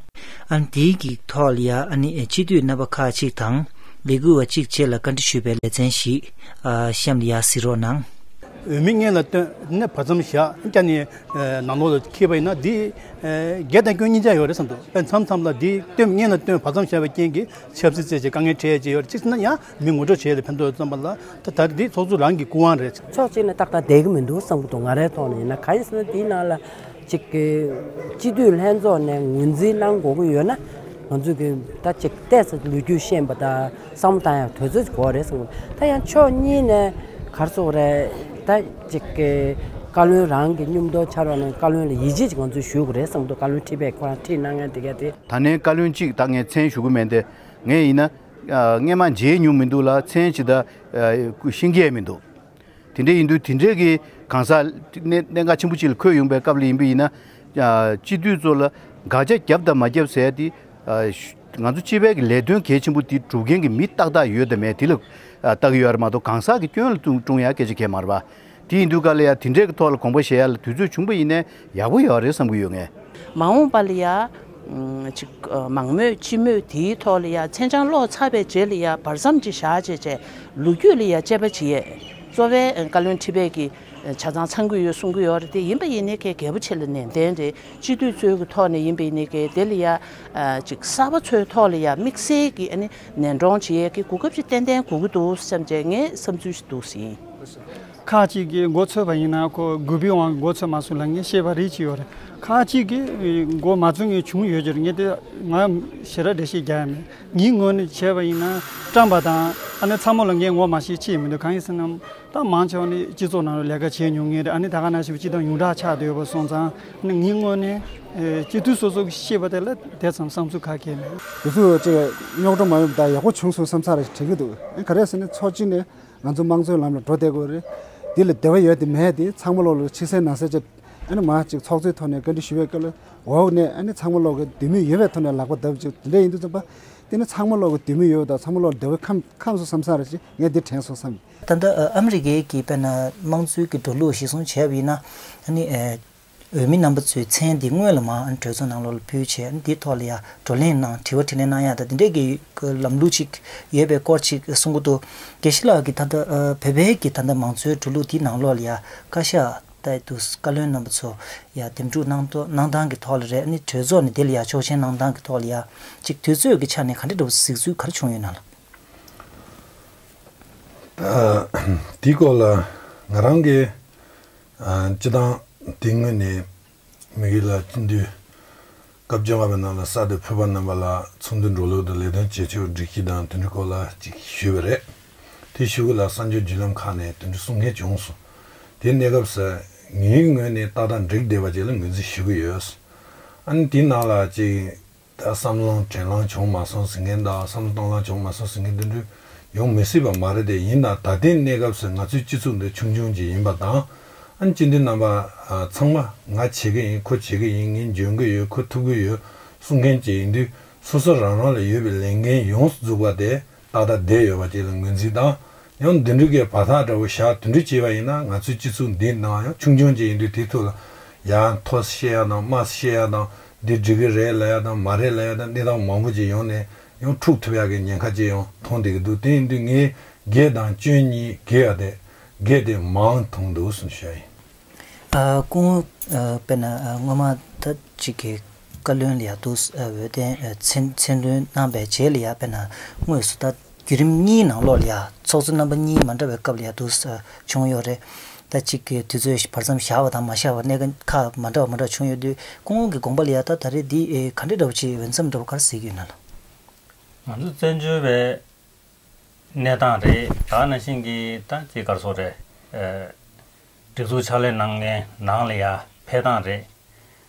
ཨ་ནི་དེའི་གི་ཐོག་ལ་ཡང་ཨ་ནི་ཨེ་སྤྱི་འཐུས་རྣམ་པ་ཁག་ཅིག་དང་ལས་འགུལ་བ་གཅིག་བཅས་ལ་བཀའ་འདྲི་ཞུས་པའི་ལེ་ཚན་ཞིག་ཨ་གཤམ་ལ་ཡང་གཟིགས་རོགས་གནང་། འོས་མི་སྔོན་ལ་བཏོན་ནས་བར་མཚམས་བཞག་བྱས་ནས་ནང་ལོགས་ལ་འཁྱེར་བ་ཡིན་ན་འདི་རྒྱལ་དང་སྐྱོན་གཉིས་ཆ་ཡོད་རེད་བསམ་འདུག་དཔེ་མཚམས་མཚམས་ལ་འདི་བཏོན་སྔོན་ལ་བཏོན་བར་མཚམས་བཞག་པའི་རྐྱེན་གྱིས་ཆབ་སྲིད་བརྩད་བྱས་དཀའ་ངལ་འཕྲད་ཀྱི་ཡོད་རེད། གཅིག་བྱས་ན་ཡང་མི་ངོ་སྤྲོད་བྱས་ཏེ་ཕན་ཐོགས་ཡོད་བསམ་པ་ལ་ད་ད་འདི་ཚོགས་གཙོ་རང་གི་སྐུ་དབང་རེད། ཕྱོགས་གཅིག་ནས་ཏག་ཏག་བསྡད་ཀྱི་མི་འདུག་བསམ་གྱི་འདུག་ང་རའི་ཐོག་ནས་ཡིན་ན། གང་ཡིན་ཟེར་ན་འདིའི་ནང་ལ་ཅིག་གི་སྤྱི་འཐུས་ལྷན་ཚོགས་ནས་ངོས་འཛིན་གནང་དགོས་ཀྱི་ཡོད་ན་ང་ཚོས་ཀྱི་ད་ཅིག་ཏོག་ཙམ་ལོ་རྒྱུས་ཤེས་པ་དང་། བསམ་བློ་བཏང་ཡག་དུས་ཚོད་ཅིག་དགོས་རེད་བསམ་གྱི། ད་ཡང་ཕྱོགས་གཉིས་ནས་ག་རེ་ཟེར་དགོས་རེད། ད་ཅིག་གི་བཀའ་བློན་རང་གི་མཉམ་དུ་ཕྱར་བ་ནས་བཀའ་བློན་ལ་ཡིད་ཆེས་ཅིག་ང་ཚོས་ཞུ་དགོས་རེད་བསམ་གྱི་འདུག་བཀའ་བློན་ཁྲི་པས་ཁོ་རང་ཁྲིད་གནང་མཁན་དེ་ག་དེ། ད་ནས་བཀའ་བློན་གཅིག་ད་ངས་མཚན་ཞུ་གི་མེད་དེ། ངས་ཡིན་ན་ཨ་སྔས་མ་མཇལ་མྱོང་མི་འདུག་ལ། མཚན་ཅིག་ད་ཨ་ཤེས་ཀྱི་མི་འདུག་དེ་འདྲ་ཡིན་དུས་དེ་འདྲའི་གི་གང་ཟག་གནད་གནད་འགག་ཆེན་པོ་ཅིག་ལ་འཁོད་ཡོང་པའི་སྐབས་ལ་ཡིན་པ་ཡིན་ན། ཨ་སྤྱི་འཐུས་ཚོ་ལ་དགག་བྱ་བརྒྱབ་དང་མ་བརྒྱབ་ཟེར་ཡ་དེ་ཨ་ཤ་ ང་ཚོ་སྤྱི་པའི་གི་ལས་དོན་གལ་ཆེན་པོ་འདི་སྒྲུབ་མཁན་གྱི་མི་ཏག་ཏག་ཡོད་དམ་མེད་དེ་ལ་ཨ་ལྟ་གི་ཡོད་རེད་མ་གཏོགས། གང་ཟག་གི་སྐྱོན་ལ་བརྩོན་བཀྲུང་ཡ་སྐད་ཆ་གང་ཡང་མ་རེད་པ། དེ་ཡིན་དུས་ག་ལ་ཡ་དེ་འདྲའི་གི་ཐོག་ལ་དགོངས་པ་བཞེས་ཡ་ལ་དུས་ཚོད་བྱུང་པ་ཡིན་ནའི་ཡག་པོ་ཡོད་རེད་བསམ་གྱི་ཡོད་ངས། མ་འོངས་པ་ལ་ཡ། ཨམ། ཅིག་ཨ། མང་མོས་སྤྱི་མོས་དེའི་ཐོག་ལ་ཡ་མཚན་བྱང་ཀློག་ཚར་བའི་རྗེས་ལ་ཡ་བར་མཚམས་ཅིག་བཞག་བྱས་བྱས་ལོ་རྒྱུས་ལ་ཡ་དཔྱད་པ་བྱེད་ཡས། གཙོ་བའི་ཨ། བཀའ་བློན་ཁྲི་པས་ཀྱི་ཆ་ཚང་ཚང་གི་ཡོད་གསུང་གི་ཡོད་རེད་དེ། ཡིན་པ་ཡིན་ནའི་ཁྱེད་རྒྱལ་པོ་ཆེ་ལ་ནན་ཏན་རེད། སྤྱི་འཐུས་ཚོའི་གི་ཐོག་ནས་ཡིན་པ་ཡིན་ནའི་ཁྱེད་དེ་ལ་ཡ་ཨ། ཅིག་གསར་པ་ཚོའི་ཐོག་ལ་ཡ་དམིགས་བསལ་གྱི་ཨ་ནི་ནན་སྲུང་བྱེད་ཡས་ཀྱི་གོ་སྐབས་ཅིག་ཏན་ཏན་དགོས་ཀྱི་འདུག་བསམ་བྱས་ངས་བསམ་ཚུལ་ཞིག་འདུག་ཟིན། ཁག་ཅིག་གིས་མགོ་ཚོས་པ་ཡིན་ན་ཁོ་གུས་པའི་དབང་གིས་མགོ་ཚོས་མ་སོང་ལ་ངས་བཤད་པ་རེད་ཅེས་ཡོད་རེད། ཁག་ཅིག་གིས་མགོ་མ་ཚོས་མཁན་བྱུང་ཡོད་ཀྱི་རེད། ངས་དེ་ང་ཞེ་དྲག་འགྲེལ་བཤད་རྒྱག་ཡ་མེད། ངའི་ངོས་ནས་བྱས་པ་ཡིན་ན་བཀྲམ་པ་དང་ཨ་ནི་ཚང་མ་ལ་ངས་ངོ་མ་ཤེས་ཅེས་མི་འདུག་གང་ཡིན་ཟེར་ན་ད་མང་ཆེ་བ་ནི་སྤྱི་ཚོགས་ནང་ལ་ལས་ཀ་བྱས་མྱོང་མཁན་རེད། ཨ་ནི་ད་ག་ནང་བཞིན་སྤྱི་དང་ཡོངས་གྲགས་ཆགས་བསྡད་ཡོད་པ་སོང་ཙང་ཨ་ནི་ངའི་ངོས་ནས་སྤྱི་འཐུས་སོ་སོ་གིས་བཤད་པ་དེ་ལ་དེ་ཙམ་བསམ་ཚུལ་ག་གེ་མེད། དེ་ཚོ་ཅིག་རྙོག་དྲ་མ་ཡོང་བ་དང་ཡག་པོ་བྱུང་སོང་བསམ་ས་རེ་དྲན་གྱི་འདུག་ཨ་ག་རེ་ཟེར་ན་ཚོགས་སྤྱི་ནས། ང་ཚོ་དམངས་གཙོའི་ལམ་ལ་འགྲོ་བསྡད་དགོས་རེད། འདི་ལ་འདོད་པ་ཡོད་དེ་མེད་དེ་ཚང་མ་ལོག་ལ་ཕྱི་གསལ་ནང་གསལ་བྱས། ཨ་ནི་མ་གཅིག་ཚོགས་གཙོའི་ཐོག་ནས་བཀའ་འདྲི་ཞུ་བའི་སྐབས་ལ་འོག་ནས་ཨ་ནི་ཚང་མ་ལོག་གི་འདོད་མོས་ཡོད་པའི་ཐོག་ནས་ལག་པ་བརྡབ་ཅིག་དེ་འདྲ་ཡིན་དུས་ཙམ་པ། དེ་ནི་ཚང་མ་ལོག་གི་འདོད་མོས་ཡོད་དང་ཚང་མ་ལོག་ལ་འདོད་པ་ཁམས་ཁམས་སུ་བསམ་ས་རེད་ཅེས་ངས་འདི་དྲན་སོང་བསམ། ད་ལྟ་ཨ་མི་རི་ཀའི་གི་དཔེར་ན་དམངས་གཙོའི་གི་འགྲོ་ལུགས་གཞིར་བཟུང་བྱས་པ་ཡིན་ན་ཨ་ནི་ཨ། འོས་མི་རྣམ་པ་ཚོའི་མཚན་འདི་སྔོན་ལ་མར་གྲོས་ཚོགས་ནང་ལོགས་ལ་ཕུལ་བྱས་འདིའི་ཐོག་ལ་ཡ་བགྲོ་གླེང་གནང་དྲི་བ་དྲིས་ལན་གནང་ཡ་ད་འདི་འདྲས་ཀྱི་ལམ་ལུགས་ཅིག་ཡོད་པའི་སྐོར་ཅིག་གསུང་གི་འདུག་དགེ་བཤེས་ལགས་ཀྱིས་ད་ལྟ་བོད་པའི་གི་ད་ལྟ་མང་གཙོའི་འགྲོ་ལུགས་འདིའི་ནང་ལོགས་ལ་ཡ་བཀའ་ཤག་ད་དུ་བཀའ་བློན་རྣམ་པ་ཚོ་ཡ་འདེམས་སྒྲུག་གནང་ཐོག་གནང་སྟངས་ཀྱི་ཐོག་ལ་རེད། ཨ་ནི་གྲོས་ཚོགས་ནས་འདི་ལ་ཡ་ཆོག་མཆན་གནང་སྟངས་ཀྱི་ཐོག་ལ་ཡ་ཅིག་དུས་ཚོད་ཀྱི་ཆ་ནས་ག་འདྲས་འདྲ་བོ་གཟིགས་ཚུལ་ག་རེ་བྱུང་ཡོད་ན་ལ། ད་དེའི་སྐོར་ལ་ང་རང་གིས་ཨ། སྤྱི་བཏང་དེ་སྔོན་ནས་མི་སྒེར་ལ་སྤྱི་འཐུས་སྐབས་བཅོ་ལྔ་པའི་ནང་ལ་གསར་དུ་ཕེབས་པ་རྣམ་པ་ལ་ཚོགས་འདུ་འགྲོ་ལུགས་དང་ལས་དོན་བྱེད་ཕྱོགས་སྒྲིག་གཞི་དང་དེ་འདྲའི་སྐོར་ལ་ཅིག་ཞུས་པ་རེད། དེ་ཞུ་གི་ལ་གསར་འགྱུར་བརྒྱུད་ལམ་ཁག་ནས་དེ་འདྲ་གསུང་མཁན་བྱུང་སོང་། དེ་གནས་སྐབས་སུ་ངའི་ངོས་ནས་ཏག་ཏག་འགྲིག་བསྡད་པ་ཅིག་ལ་ངོས་འཛིན་ཞུ་གི་ཡོད། ཨ་ནི་དེའི་ནང་ལ་ཅིག་ད་བསམ་བློ་དྲན་ལམ་བྱུང་མ་སོང་ཟེར་མཁན་དང་བསམ་བློ་གཏོང་ལམ་བྱུང་མ་སོང་ཟེར་མཁན་དེ་འདྲ་ཡོང་མི་སྲིད་པ་མ་རེད་དེ། ཡིན་ན་ད་ལྟའི་གནས་སྐབས་སུ་ང་ཚོའི་སྤྱི་ཚོགས་འདི་ཆུང་ཆུང་ཅིག་ཡིན་པ་དང་། ཨ་ནི་སྤྱི་འཐུས་རྣམ་པ་ཚང་མ་ང་བྱེད་ཀྱི་ཡིན་ཁོ་བྱེད་ཀྱི་ཡིན་ངས་འཇོན་གྱི་ཡོད་ཁོ་ཐུབ་ཀྱི་ཡོད་གསུང་མཁན་ཅིག་ཡིན་དུས་སོ་སོ་རང་རང་ལ་ཡོད་པའི་ལས་འགན་ཡོངས་སུ་རྫོགས་པ་དེ་ཏག་ཏག་བསྡད་ཡོད་པ་ཅིག་ལ་ངོས་འཛིན་དང་། ཡང་འདི་འདྲ་གི་བར་ཐག་འདྲ་བོ་བཞག་དེ་འདྲ་བྱས་པ་ཡིན་ན་ང་ཚོའི་སྤྱི་ཚོགས་འདི་ནང་ཡང་ཆུང་ཆུང་ཅིག་ཡིན་དུས་དེའི་ཐོག་ལ་ཡང་མཐོ་བཤད་ཡ་དང་དམའ་བཤད་ཡ་དང་འདི་འགྲིག་གི་རེད་ལབ་ཡ་དང་མ་རེད་ལབ་ཡ་དང་གནས་སྟངས་མང་པོ་ཅིག་ཡོང་ནས་ཡང་འཁྲུག་ཐུབ་ཡ་གི་ཉེན་ཁ་ཅིག་ཡང་མཐོང་བསྡད་ཀྱི་འདུག་དེ་ཡིན་དུས་ངས་དགེ་དང་སྐྱོན་གཉིས་དགེ་བ་དེ་དགེ་དེ་མང་མཐོང་འདུག་གསུངས་ཞུ་ཡ་ཡིན། ཨ། སྐུ་ངོ་ཨ། དཔེར་ན་ཨ། སྔོན་མ་ད་ཅིག་གི་བཀའ་བློན་ལ་ཡ་འདུག་ཨ། འོས་ཐོན་ཨ། མཚན་མཚན་བསྡུ་གནང་པའི་རྗེས་ལ་ཡ་དཔེར་ན་དངོས་སུ་ད་བརྒྱུད་རིམ་གཉིས་ནང་ལོགས་ལ་ཡ་ཚོགས་གཙོ་རྣམ་པ་གཉིས་མ་འདྲ་བའི་སྐབས་ལ་ཡ་འདུག་ཨ། བྱུང་ཡོད་རེད། ད་ཅིག་གི་དུས་ཚོད་བར་མཚམས་བཞག་པ་དང་མ་བཞག་པ་གནད་འགག་ཁག་མ་འདྲ་བ་མ་འདྲ་བ་བྱུང་ཡོད་དུས་སྐུ་ངོ་གི་དགོངས་པ་ལ་ཡ་ད་ད་རེས་འདི་ཨེ། ག་འདྲ་འདྲ་བོ་ཅིག་འོས་འཚམ་འདྲ་བོ་ག་རེ་གཟིགས་ཀྱི་ཡོད་ན་ལ། ང་ཚོ་བཙན་བྱོལ་བའི་གནས་སྟངས་རེད། ད་ག་ནང་བཞིན་གྱི་ད་ཅིག་ག་རེ་ཟེར་དགོས་རེད། ཨེ། སྒྲིག་འཛུགས་ཕྱག་ལས་གནང་མཁན་ནང་ལ་ཡ་ཕེབས་སྟངས་རེད།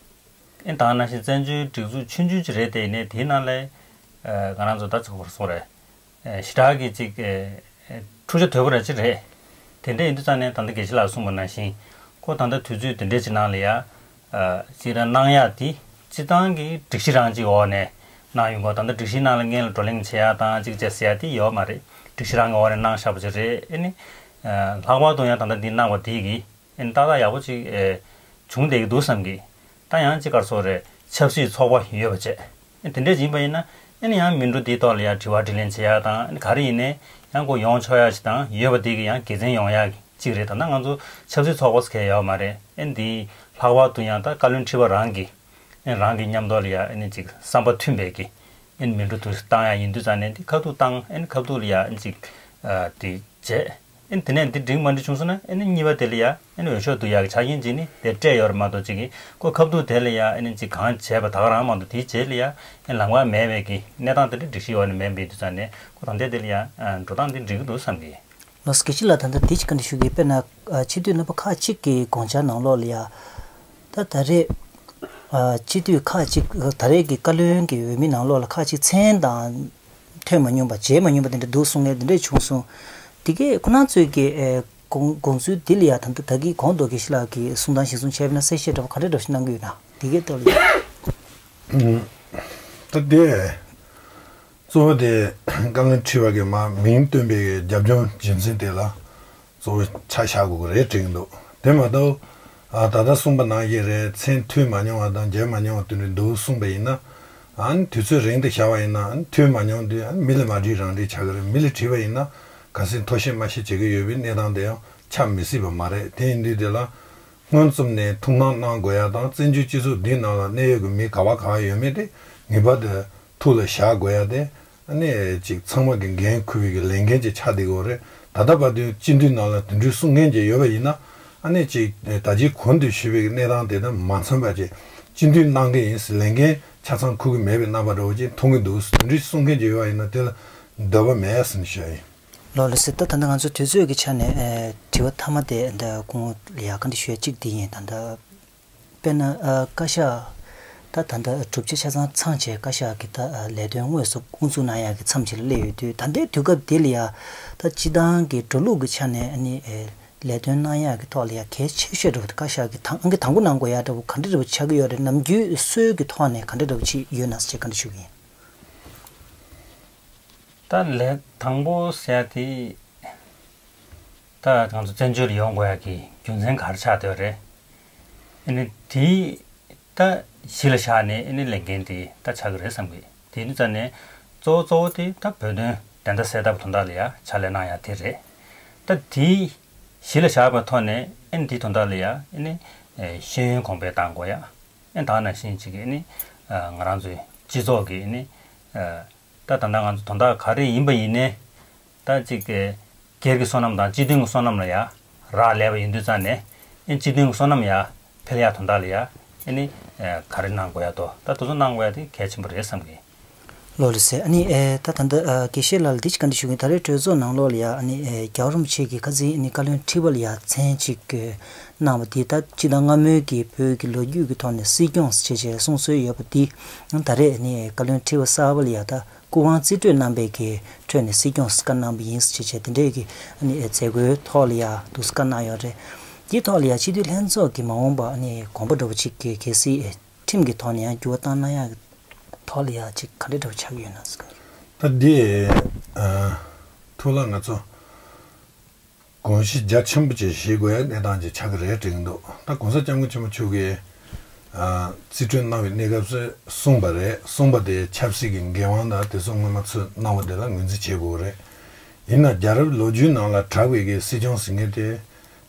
ཨེ། ད་ག་ནང་བཞིན་བཙན་བྱོལ་སྒྲིག་འཛུགས་ཆུང་ཆུང་ཅིག་རེད་དེ་ཡིན་ནའི་དེའི་ནང་ལ་ཨེ། ང་རང་ཚོ་ད་ཅིག་ག་རེ་ཟེར་དགོས་རེད། ཨེ། ཞེ་དྲག་གི་ཅིག་ཨེ། འཁྲུག་ཆ་དོད་པོ་ར་ཅིག་རེད། དེ་འདྲ་ཡིན་དུས་ཙང་ནས་ད་ལྟ་དགེ་བཤེས་ལགས་གསུངས་པ་ནང་བཞིན་ཁོ་ད་ལྟ་དུས་ཚོད་དེ་འདྲའི་ཅིག་ནང་ལ་ཡ། ཨ། ཅིག་ར་གནང་ཡག་དེ་སྤྱི་བཏང་གི་སྒྲིག་གཞི་རང་ཅིག་འོག་ནས་གནང་ཡོང་གི་ད་ལྟ་སྒྲིག་གཞིའི་ནང་ལ་སྔོན་ལ་བགྲོ་གླེང་བྱེད་ཡག་དང་ཅིག་བྱས་ཟེར་ཡག་དེ་ཡོད་མ་རེད། སྒྲིག་གཞི་རང་གི་འོག་ནས་གནང་བཞག་པ་ཅིག་རེད། ཨེ་ནི། ཨ། ལྷག་པར་དུ་ཡང་ད་ལྟ་འདི་གནང་བ་དེ་གིས་ཨེ་ནི་ཏག་ཏག་ཡག་པོ་ཅིག་ཨེ། བྱུང་བསྡད་ཀྱི་འདུག་བསམ་གི། ད་ཡང་ཅིག་ག་རེ་ཟེར་དགོས་རེད། ཆབ་སྲིད་ཚོགས་པ་ཡོད་པ་བྱས། ཨེ་དེ་འདྲས་ཡིན་པ་ཡིན་ན་ཨེ་ནི་ཡང་མི་འགྲོ་དེའི་ཐོག་ལ་ཡང་དྲི་བ་དྲིས་ལན་བྱེད་ཡག་དང་ཨེ་ནི་ག་རེ་ཡིན་ནའི་ཡང་ཁོ་ཡོང་ཆོག་ཡག་ཅིག་དང་ཡོད་པ་དེ་གི་ཡང་དགེ་མཚན་ཡོང་ཡག་གི་ཅིག་རེད། ད་ལྟ་ང་ཚོ་ཆབ་སྲིད་ཚོགས་པ་ཟེར་མཁན་ཡོད་མ་རེད། ཨེ་འདི་ལྷག་པར་དུ་ཡང་ད་བཀའ་བློན་ཁྲི་པ་རང་གི་ཨེ་རང་གི་མཉམ་དུ་ལ་ཡ་ཨེ་ནི་ཅིག་བསམ་པ་མཐུན་པའི་གི་ཨེ་ནི་མི་འགྲོ་དུ་བཏང་ཡ་ཡིན་དུས་ཙང་ནས་འདི་ཁ་ཐུག་བཏང་ཨེ་ནི་ཁ་ཐུག་ལ་ཡ་ཨེ་ནི་ཅིག་ཨ་དེ་བྱས་ཨེ་ནི་དེ་ནས་འདི་འགྲིག་མ་འགྲིག་བྱུང་སོང་ན་ཨེ་ནི་གཉིས་པ་དེ་ལ་ཡ་ཨེ་ནི་འོས་ཤོག་བསྡུ་ཡ་གི་ཆ་རྐྱེན་ཅིག་ནི་དེ་སྤྲད་ཡོད་རེད་མ་གཏོགས་ཅིག་གི་ཁོ་ཁ་ཐུག་དེ་ལ་ཡ་ཨེ་ནི་ཅིག་གང་བྱས་པ་ད་ག་རང་མ་གཏོགས་དེའི་རྗེས་ལ་ཡ་ཨེ་ནི་ལམ་ཁ་མེད་པའི་གི་གནས་སྟངས་དེ་འདྲ་སྒྲིག་གཞི་འོག་ནས་མེད་པའི་དུས་ཙང་ནས་ཁོ་ད་ལྟའི་དེ་ལ་ཡ་ཨ་འགྲོ་སྟངས་འདི་འགྲིག་གི་འདུག་བསམ་གི། ལགས་སོ། དགེ་བཤེས་ལགས་ད་ལྟ་འདི་ཅིག་བཀའ་འདྲི་ཞུ་གི། དཔེར་ན་ཨ་སྤྱི་འཐུས་རྣམ་པ་ཁག་ཅིག་གི་དགོངས་འཆར་ནང་ལོགས་ལ་ཡ། ད་ད་རེས་ཨ་སྤྱི་འཐུས་ཁག་ཅིག་ད་རེས་ཀྱི་བཀའ་བློན་གྱི་འོས་མི་ནང་ལོགས་ལ་ཁག་ཅིག་མཚན་དང་ཐོན་མ་མྱོང་པ་མཇལ་མ་མྱོང་པ་དེ་འདྲ་འདུག་གསུང་མཁན་དེ་འདྲ་བྱུང་སོང་། དེ་གས་ཁོ་རང་ཚོའི་གི་ཨེ་དགོངས་དགོངས་ཚུལ་འདི་ལ་ཡ་ད་ལྟ་ད་གི་གོང་དུ་དགེ་བཤེས་ལགས་ཀྱིས་གསུང་སྟངས་གཞིར་བཟུང་བྱས་པ་ན་གསལ་བཤད་འདྲ་པོ་ག་འདྲ་འདྲ་ཞིག་གནང་གི་ཡོད་ན་དེ་གས་ཐོག་ལ་ཡ། ད་དེ་ གཙོ་བོ་དེ་བཀའ་བློན་ཁྲི་པ་གི་མ་མིང་བཏོན་པའི་རྒྱབ་ལྗོངས་རྒྱུ་མཚན་དེ་ལ་གཙོ་བོ་ཆ་བཞག་དགོས་ཀྱི་རེད་དྲན་གྱི་འདུག་དེ་མ་གཏོགས་ཨ་ད་ལྟ་གསུངས་པ་ནང་བཞིན་རེད། མཚན་ཐོས་མ་མྱོང་བ་དང་མཇལ་མ་མྱོང་བ་དེ་འདྲ་འདུག་གསུངས་པ་ཡིན་ན། ཨ་ནི་དུས་ཚོད་རིང་དུ་བཞག་པ་ཡིན་ན་ཨ་ནི་ཐོས་མ་མྱོང་དུས་ཨ་ནི་མི་ལ་མ་དྲིས་རང་དྲིས་ཆགས་ཀྱི་རེད། མི་ལ་དྲིས་པ་ཡིན་ན་ག་ཚོད་མཐོ་ཤོས་དམའ་ཤོས་བྱེད་ཀྱི་ཡོད་པའི་གནས་སྟངས་དེ་ཡང་ཆགས་མི་སྲིད་པ་མ་རེད། དེ་ཡིན་དུས་དེ་ལ། སྔོན་རྩོམ་ནས་ཐུགས་སྣང་གནང་དགོས་ཡ་དང་བཙན་བྱོལ་སྤྱི་ཚོགས་འདིའི་ནང་ལ་གནད་ཡོད་ཀྱི་མི་ག་བ་ག་བ་ཡོད་མེད་དེ་ངེས་པར་དུ་ཐུགས་ལ་བཞག་དགོས་ཡ་དེ་ཨ་ནི་ཅིག་ཚང་མ་གི་འགན་འཁུར་བའི་གི་ལས་འགན་ཅིག་ཆགས་བསྡད་ཀྱི་ཡོད་རེད། ད་ལྟ་བར་དུ་སྤྱི་འཐུས་ནང་ལ་དེ་འདྲའི་གསུང་མཁན་ཅིག་ཡོད་པ་ཡིན་ན་ཨ་ནི་ཅིག་ད་ཅིག་གོང་དུ་ཞུས་པའི་གི་གནས་སྟངས་དེ་དང་མ་འཚམས་པ་ཅིག་སྤྱི་འཐུས་གནང་མཁན་ཡིན་ཟེར་ལས་འགན་ཆ་ཚང་འཁུར་གི་མེད་པའི་རྣམ་པ་འདྲ་བོ་ཅིག་མཐོང་གི་འདུག་དེ་འདྲའི་གསུང་མཁན་ཅིག་ཡོད་པ་ཡིན་ན་དེ་ལ་འདོད་པ་མེད་ཟེར་ནས་ཞུ་ཡ་ཡིན། ལགས་ལགས་སེ། ད་ད་ལྟ་ང་ཚོ་དུས་ཚོད་ཀྱི་ཆ་ནས་ཨེ་དྲི་བ་མཐའ་མ་དེ་འདི་གོང་ལ་ཡ་ག་འདྲ་ཞུ་ཡ་གཅིག་འདི་ཡིན། ད་ལྟ་དཔེར་ན་ཨ་བཀའ་ཤག་ད་ད་ལྟ་གྲུབ་ཆ་ཆ་ཚང་ཚང་བྱས་བཀའ་ཤག་གི་ད་ཨ་ལས་དོན་དངོས་སུ་དབུ་འཛུགས་གནང་ཡ་གི་མཚམས་ཅིག་ལ་སླེབས་ཡོད་དུས། ད་ལྟའི་དུས་སྐབས་འདི་ལ་ཡ་ད་སྤྱི་བཏང་གི་འགྲོ་ལུགས་ཀྱི་ཆ་ནས་ཨ་ནི་ཨེ་ལས་དོན་གནང་ཡ་གི་ཐོག་ལ་ཡ་གལ་ཆེ་ཤོས་འདྲ་བོ་བཀའ་ཤག་གི་དང་ཨང་ཀི་དང་པོ་གནང་དགོས་ཡ་འདྲ་བོ་ག་འདྲ་འདྲ་བོ་ཆགས་ཀྱི་ཡོད་རེད། ནམ་རྒྱུན་སྲོལ་གྱི་ཐོག་ནས་ག་འདྲ་འདྲ་བོ་ཅིག་ཡོད་ན་ཟེར་ག་འདྲ་ཞུ་གི་ཡིན། ད་ལས་དང་པོ་ཟེར་ཡ་དེ། ད་ང་ཚོ་བཙན་བྱོལ་ལ་ཡོང་དགོས་ཡ་གི་རྒྱུ་མཚན་ག་རེ་ཆགས་བསྡད་ཡོད་རེད། ཨ་ནི་དེ་ད་གཞི་ལ་བཞག་ནས་ཨ་ནི་ལས་འགན་དེ་ད་ཆགས་ཀྱི་རེད་བསམ་གི། དེ་ནི་ཙང་ནས་གཙོ་བོ་གཙོ་བོ་དེ་ད་བོད་དོན་བདེན་མཐའ་གསལ་ཐབས་དོན་དག་ལ་ཡ་ཕྱག་ལས་གནང་ཡ་དེ་རེད། ད་དེ་གཞི་ལ་བཞག་པའི་ཐོག་ནས་ཨ་ནི་དེ་དོན་དག་ལ་ཡ་ཨ་ནི་ཤེས་ཡོན་གོང་འཕེལ་གཏང་དགོས་ཡ། ཨ་ནི་ད་ནང་བཞིན་ཅིག་གི་ཨ་ནི་ང་རང་ཚོའི་སྤྱི་ཚོགས་ཀྱི་ཨ་ནི། ད་ད་ལྟ་ང་ཚོ་དོན་དག་ག་རེ་ཡིན་པ་ཡིན་ནའི། ད་ཅིག་སྒེར་གྱི་བསོད་ནམས་དང་སྤྱི་མཐུན་གྱི་བསོད་ནམས་ལ་ཡ་རག་ལས་པ་ཡིན་དུས་ཙང་ནས་ཨེ་སྤྱི་མཐུན་གྱི་བསོད་ནམས་ཡ་འཕེལ་ཡ་དོན་དག་ལ་ཡ་ཨེ་ནི་ག་རེ་གནང་དགོས་ཡ་དོ། ད་དེ་ཚོ་གནང་དགོས་ཡ་དེ་གལ་ཆེན་པོ་རེད་བསམ་གི། ལགས་ལགས་སེ། ཨ་ནི་ཨེ་ད་ད་ལྟ་ཨ་དགེ་བཤེས་ལགས་ལ་འདི་ཅིག་བཀའ་འདྲི་ཞུ་གི་ཡིན། ད་རེས་གྲོས་ཚོགས་ནང་ལོགས་ལ་ཡ་ཨ་ནི་ཨེ་རྒྱལ་བ་རིན་པོ་ཆེ་གིས་ཁ་སང་ཨ་ནི་བཀའ་བློན་ཁྲི་པ་ལ་ཡ་མཚན་ཅིག་གནང་བ་འདི་ད་སྤྱི་དང་སྔ་མོའི་གི་བོད་ཀྱི་ལོ་རྒྱུས་ཀྱི་ཐོག་ནས་སྲིད་སྐྱོང་ཟེར་བྱས་གསུང་སྲོལ་ཡོད་པ་འདི་ད་རེས་ཨ་ནི་བཀའ་བློན་ཁྲི་པ་གསར་པ་ལ་ཡ་ད་སྐུ་དབང་རྩིས་སྤྲོད་གནང་པའི་གི་ཁྲོད་ནས་སྲིད་སྐྱོང་བཀའ་གནང་པ་ཡིན་ཟེར་བྱས་དེ་འདྲའི་གི་ཨ་ནི་མཛད་སྒོའི་ཐོག་ལ་ཡ་འདུག་སེ་བཀའ་གནང་ཡོད་རེད། དེའི་ཐོག་ལ་ཡ་སྤྱི་འཐུས་ལྷན་ཚོགས་ཀྱི་མ་འོངས་པ་ཨ་ནི་དགོངས་པ་འདྲ་བོ་ཅིག་གི་གལ་སྲིད་ཁྲིམས་ཀྱི་ཐོག་ནས་ཡང་འགྱུར་བ་བཏང་གནང་ཡ་གི་ཐོག་ལ་ཡ་ཅིག་ག་འདྲ་འདྲ་བོ་ཆགས་ཀྱི་ཡོད་ན་ཟེར་གི། ད་འདི་ཨ་ཐུགས་ལ་ང་ཚོ། དགོངས་གཞི་རྒྱ་ཆེན་པོ་ཅིག་བཞེས་དགོས་ཡ་གནས་སྟངས་ཅིག་ཆགས་ཀྱི་རེད་དྲན་གྱི་འདུག་ད་༸གོང་ས་༸སྐྱབས་མགོན་ཆེན་པོ་མཆོག་གིས་ཨ་རྩིས་སྤྲོད་གནང་བའི་གནས་སྐབས་སུ་གསུངས་པ་རེད། གསུངས་པ་དེ་ཆབ་སྲིད་ཀྱི་འགན་དབང་དང་དེ་ཚོ་སྔོན་མ་ཚོས་གནང་བ་དེ་ལ་ངོས་འཛིན་བྱེད་དགོས་རེད། ཡིན་ན་རྒྱལ་རབས་ལོ་རྒྱུས་ནང་ལ་གྲགས་པའི་གི་སྲིད་སྐྱོང་ཟེར་མཁན་དེ་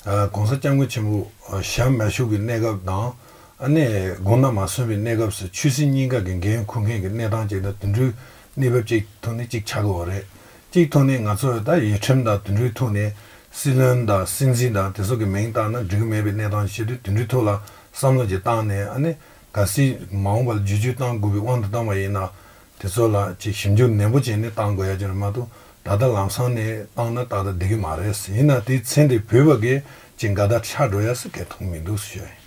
ཨ་༸གོང་ས་༸སྐྱབས་མགོན་ཆེན་པོ་ཨ་ཞལ་མ་བཞུགས་པའི་གནས་སྐབས་དང་། ཨ་ནི་དགོངས་དག་མ་གསོལ་བའི་གནས་སྐབས་སུ་ཆོས་སྲིད་གཉིས་ཀ་གི་འགན་འཁུར་མཁན་གྱི་གནས་སྟངས་ཅིག་དང་དེ་འདྲའི་གནས་བབ་ཅིག་ཐོག་ནས་ཅིག་ཆགས་ཀྱི་ཡོད་རེད། གཅིག་ཐོག་ནས་ང་ཚོས་ད་ཡུལ་ཁྲིམས་དང་དེ་འདྲའི་ཐོག་ནས་སྲིད་བློན་དང་སྲིད་འཛིན་དང་དེ་ཚོ་གི་མིང་བཏགས་ན་འགྲིག་གི་མེད་པའི་གནས་སྟངས་ཤིག་དུས་དེ་འདྲའི་ཐོག་ལ་བསམ་བློ་ཅིག་བཏང་ནས་ཨ་ནི་གལ་སྲིད་མ་འོངས་པ་ལ་བསྒྱུར་བཅོས་གཏང་དགོས་པའི་དབང་དུ་བཏང་བ་ཡིན་ན་དེ་ཚོ་ལ་ཅིག་ཞིབ་འཇུག་ནན་པོ་བྱས་ནས་གཏང་དགོས་ཡ་ཅིག་རེད་མ་གཏོགས་ད་ལྟ་ལམ་སང་ནས་བཏང་ན་ཏག་ཏག་བསྡད་ཀྱི་མ་རེད། ཡིན་ན་དེའི་མཚན་དེ་བོས་པ་གིས་ཅིག་འགལ་ཟླ་ཆགས་འགྲོ་ཡ་ཟེར་གང་ཡང་མཐོང་མི་འདུག་ཞུ་ཡ་ཡིན།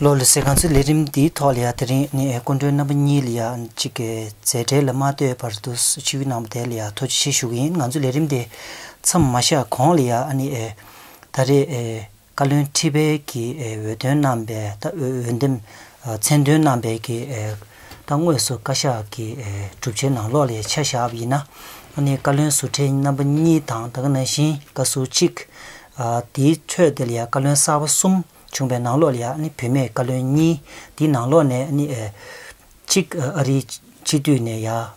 ལགས་ལགས་སེ། ང་ཚོའི་ལས་རིམ་འདིའི་ཐོག་ལ་ཡ་དེ་རིང་ནི་སྐུ་མགྲོན་རྣམ་པ་གཉིས་ལ་ཡ་གཅིག་གི་མཛད་བྲེལ་ལ་མ་ལྟོས་པར་དུ་ཆིབས་གནང་བ་དེ་ལ་ཡ་ཐུགས་རྗེ་ཆེ་ཞུ་གི་ཡིན། ང་ཚོའི་ལས་རིམ་དེ་མཚམས་མ་བཞག་གོང་ལ་ཡ་ཨ་ནི་ཨེ་ད་རེས་ཨེ་བཀའ་བློན་ཁྲི་པའི་གི་ཨེ་འོས་ཐོན་གནང་པའི་ད་འོས་འོས་འདེམས་ཨ་མཚན་འདོན་གནང་པའི་གི་ཨེ་ད་དངོས་སུ་བཀའ་ཤག་གི་ཨེ་གྲུབ་ཆའི་ནང་ལོགས་ལ་ཡ་ཆ་བཞག་པ་ཡིན་ན་ཨ་ནི་བཀའ་བློན་ཟུར་ཁྲིད་རྣམ་པ་གཉིས་དང་ད་ག་ནང་བཞིན་བཀའ་ཟུར་གཅིག་ཨ་དེའི་ཁྲོད་དེ་ལ་ཡ་བཀའ་བློན་གསར་པ་གསུམ། བྱུང་བའི་ནང་ལོགས་ལ་ཡ་ཨ་ནི་བུད་མེད་བཀའ་བློན་གཉིས། དེའི་ནང་ལོགས་ནས་ཨ་ནི་ཨེ་གཅིག་ཨ་རིའི་སྤྱི་འཐུས་ནས་ཡ་ཨ་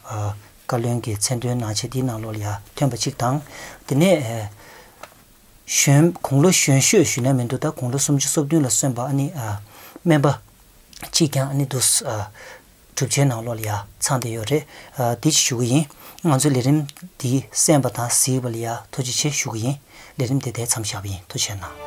བཀའ་བློན་གྱི་མཚན་འདོན་གནང་བྱས་དེའི་ནང་ལོགས་ལ་ཡ་ཐོན་པ་གཅིག་དང་། དེ་ནས་ཨེ་གཞོན་དགུང་ལོ་གཞོན་ཤོས་ཞུས་ན་མི་འདུག་ད་དགུང་ལོ་སུམ་ཅུ་སོ་བདུན་ལ་སོན་པ་ཨ་ནི་ཨ་སྨན་པ་གཅིག་ཀྱང་ཨ་ནི་འདུག་ཨ་གྲུབ་ཆའི་ནང་ལོགས་ལ་ཡ་ཚང་བསྡད་ཡོད་རེད། ཨ་འདི་ཅིག་ཞུ་གི་ཡིན། ང་ཚོའི་ལས་རིམ་འདི་གསན་པ་དང་གཟིགས་པ་ལ་ཡ་ཐུགས་རྗེ་ཆེ་ཞུ་གི་ཡིན། ལས་རིམ་དེ་དེར་མཚམས་བཞག་པ་ཡིན། ཐུགས་རྗེ་གནང་།